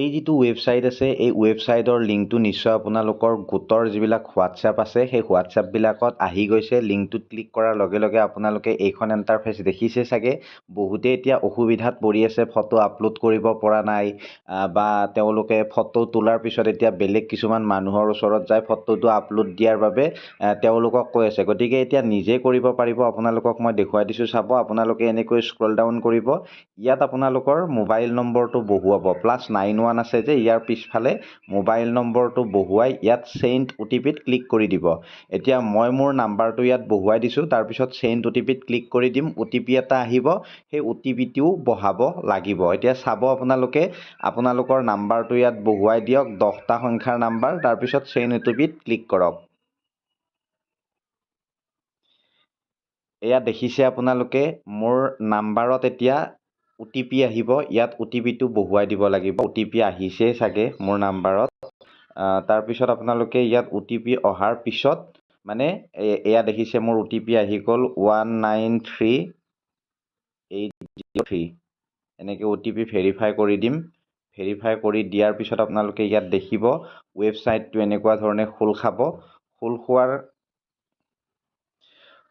এই যিটো ৱেবছাইট আছে, এই ৱেবছাইটৰ লিংকটো নিশ্চয় আপোনালোকৰ গোটৰ যিবিলাক হোৱাটছএপ আছে, সেই হোৱাটছএপবিলাকত আহি গৈছে। লিংকটোত ক্লিক কৰাৰ লগে লগে আপোনালোকে এইখন ইণ্টাৰফেচ দেখিছে চাগে। বহুতে এতিয়া অসুবিধাত পৰি আছে, ফটো আপলোড কৰিব পৰা নাই বা তেওঁলোকে ফটো তোলাৰ পিছত এতিয়া বেলেগ কিছুমান মানুহৰ ওচৰত যায় ফটোটো আপলোড দিয়াৰ বাবে তেওঁলোকক কৈ আছে। গতিকে এতিয়া নিজে কৰিব পাৰিব, আপোনালোকক মই দেখুৱাই দিছোঁ, চাব। আপোনালোকে এনেকৈ স্ক্ৰল ডাউন কৰিব, ইয়াত আপোনালোকৰ মোবাইল নম্বৰটো বহুৱাব। +91 আছে যে, ইয়াৰ পিছফালে মোবাইল নম্বৰটো বহুৱাই ইয়াত চেণ্ড অ'টিপিত ক্লিক কৰি দিব। এতিয়া মই মোৰ নাম্বাৰটো ইয়াত বহুৱাই দিছোঁ। তাৰপিছত চেণ্ড অ'টিপিত ক্লিক কৰি দিম, অ'টিপি এটা আহিব, সেই অ'টিপিটোও বহাব লাগিব। এতিয়া চাব, আপোনালোকে আপোনালোকৰ নাম্বাৰটো ইয়াত বহুৱাই দিয়ক, 10টা সংখ্যাৰ নাম্বাৰ। তাৰপিছত চেণ্ড অ'টিপিত ক্লিক কৰক। এয়া দেখিছে আপোনালোকে, মোৰ নাম্বাৰত এতিয়া অ'টিপি আহিব, ইয়াত অ'টিপিটো বহুৱাই দিব লাগিব। অ'টিপি আহিছেই চাগে মোৰ নাম্বাৰত। তাৰপিছত আপোনালোকে ইয়াত অ'টিপি অহাৰ পিছত মানে এয়া দেখিছে, মোৰ অ'টিপি আহি গ'ল, 193803। এনেকৈ অ'টিপি ভেৰিফাই কৰি দিম। ভেৰিফাই কৰি দিয়াৰ পিছত আপোনালোকে ইয়াত দেখিব ৱেবছাইটটো এনেকুৱা ধৰণে খোল খাব।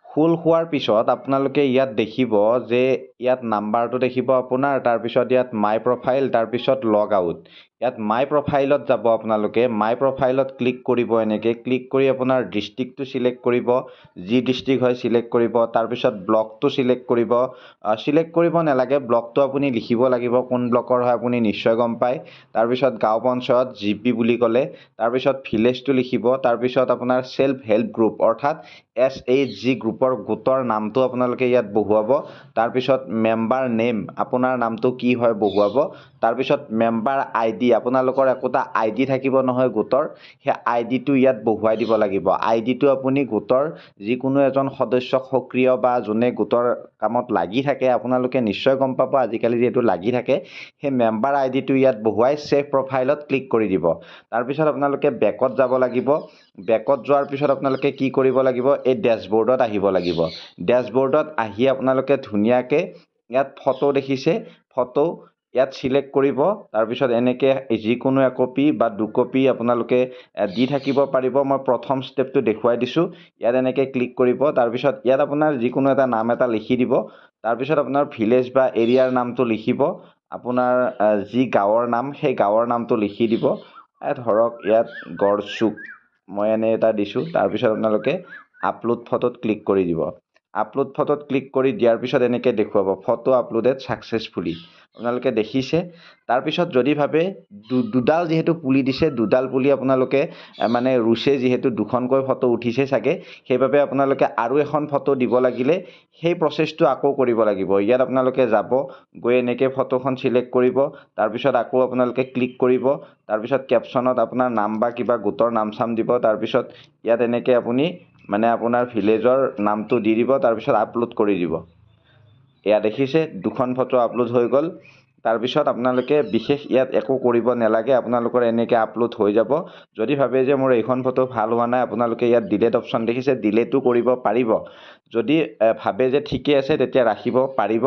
খোল খোৱাৰ পিছত আপোনালোকে ইয়াত দেখিব যে ইয়াত নাম্বাৰটো দেখিব আপোনাৰ, তাৰপিছত ইয়াত মাই প্ৰফাইল, তাৰপিছত লগ আউট। ইয়াত মাই প্ৰফাইলত যাব আপোনালোকে, মাই প্ৰফাইলত ক্লিক কৰিব। এনেকৈ ক্লিক কৰি আপোনাৰ ডিষ্ট্ৰিক্টটো চিলেক্ট কৰিব, যি ডিষ্ট্ৰিক্ট হয় চিলেক্ট কৰিব। তাৰপিছত ব্লকটো চিলেক্ট কৰিব। চিলেক্ট কৰিব নালাগে, ব্লকটো আপুনি লিখিব লাগিব, কোন ব্লকৰ হয় আপুনি নিশ্চয় গম পায়। তাৰপিছত গাঁও পঞ্চায়ত, জিপি বুলি ক'লে, তাৰপিছত ভিলেজটো লিখিব। তাৰপিছত আপোনাৰ চেল্ফ হেল্প গ্ৰুপ অৰ্থাৎ এছএইচজি গ্ৰুপৰ গোটৰ নামটো আপোনালোকে ইয়াত বহুৱাব। তাৰপিছত মেম্বাৰ নেম, আপোনাৰ নামটো কি হয় বহুৱাব। তাৰপিছত মেম্বাৰ আইডি, আপোনালোকৰ একোটা আইডি থাকিব নহয় গোটৰ, সেই আইডিটো ইয়াত বহুৱাই দিব লাগিব। আইডিটো আপুনি গোটৰ যিকোনো এজন সদস্যক সক্ৰিয় বা যোনে গোটৰ কামত লাগি থাকে, আপোনালোকে নিশ্চয় গম পাব আজিকালি যিহেতু লাগি থাকে, সেই মেম্বাৰ আইডিটো ইয়াত বহুৱাই ছেভ প্ৰফাইলত ক্লিক কৰি দিব। তাৰপিছত আপোনালোকে বেকত যাব লাগিব। বেকত যোৱাৰ পিছত আপোনালোকে কি কৰিব লাগিব? এই ডেছবৰ্ডত আহিব লাগিব। ডেছবৰ্ডত আহি আপোনালোকে ধুনীয়াকৈ ইয়াত ফটো দেখিছে, ফটো ইয়াত চিলেক্ট কৰিব। তাৰপিছত এনেকৈ যিকোনো একপি বা দুকপি আপোনালোকে দি থাকিব পাৰিব। মই প্ৰথম ষ্টেপটো দেখুৱাই দিছোঁ। ইয়াত এনেকৈ ক্লিক কৰিব, তাৰপিছত ইয়াত আপোনাৰ যিকোনো এটা নাম এটা লিখি দিব। তাৰপিছত আপোনাৰ ভিলেজ বা এৰিয়াৰ নামটো লিখিব, আপোনাৰ যি গাঁৱৰ নাম সেই গাঁৱৰ নামটো লিখি দিব। ধৰক ইয়াত গড়চুক মই এনে এটা দিছোঁ। তাৰপিছত আপোনালোকে আপলোড ফটোত ক্লিক কৰি দিব। আপলোড ফটোত ক্লিক কৰি দিয়াৰ পিছত এনেকৈ দেখুৱাব ফটো আপলোডেড ছাকচেছফুলি, আপোনালোকে দেখিছে। তাৰপিছত যদি ভাবে দুডাল যিহেতু পুলি দিছে, দুডাল পুলি আপোনালোকে মানে ৰুইছে যিহেতু দুখনকৈ ফটো উঠিছে চাগে, সেইবাবে আপোনালোকে আৰু এখন ফটো দিব লাগিলে সেই প্ৰচেছটো আকৌ কৰিব লাগিব। ইয়াত আপোনালোকে যাব, গৈ এনেকৈ ফটোখন চিলেক্ট কৰিব, তাৰপিছত আকৌ আপোনালোকে ক্লিক কৰিব, তাৰপিছত কেপশ্যনত আপোনাৰ নাম বা কিবা গোটৰ নাম চাম দিব। তাৰপিছত ইয়াত এনেকৈ আপুনি মানে আপোনাৰ ভিলেজৰ নামটো দি দিব, তাৰপিছত আপলোড কৰি দিব। এয়া দেখিছে, দুখন ফটো আপলোড হৈ গ'ল। তাৰপিছত আপোনালোকে বিশেষ ইয়াত একো কৰিব নালাগে, আপোনালোকৰ এনেকৈ আপলোড হৈ যাব। যদি ভাবে যে মোৰ এইখন ফটো ভাল হোৱা নাই, আপোনালোকে ইয়াত ডিলেট অপশ্যন দেখিছে, ডিলেটো কৰিব পাৰিব। যদি ভাবে যে ঠিকে আছে তেতিয়া ৰাখিব পাৰিব,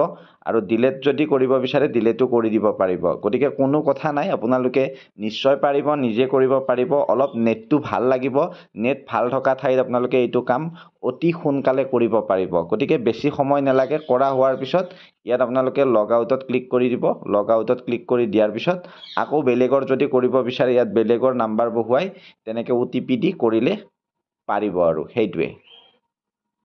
আৰু ডিলেট যদি কৰিব বিচাৰে ডিলেটো কৰি দিব পাৰিব। গতিকে কোনো কথা নাই, আপোনালোকে নিশ্চয় পাৰিব, নিজে কৰিব পাৰিব। অলপ নেটটো ভাল লাগিব, নেট ভাল থকা ঠাইত আপোনালোকে এইটো কাম অতি সোনকালে কৰিব পাৰিব। গতিকে বেছি সময় নালাগে। কৰা হোৱাৰ পিছত ইয়াত আপোনালোকে লগ আউটত ক্লিক কৰি দিব। লগ আউটত ক্লিক কৰি দিয়াৰ পিছত আকৌ বেলেগৰ যদি কৰিব বিচাৰে ইয়াত বেলেগৰ নাম্বাৰ বহুৱাই তেনেকৈ অ'টিপি দি কৰিলে পাৰিব আৰু সেইটোৱে।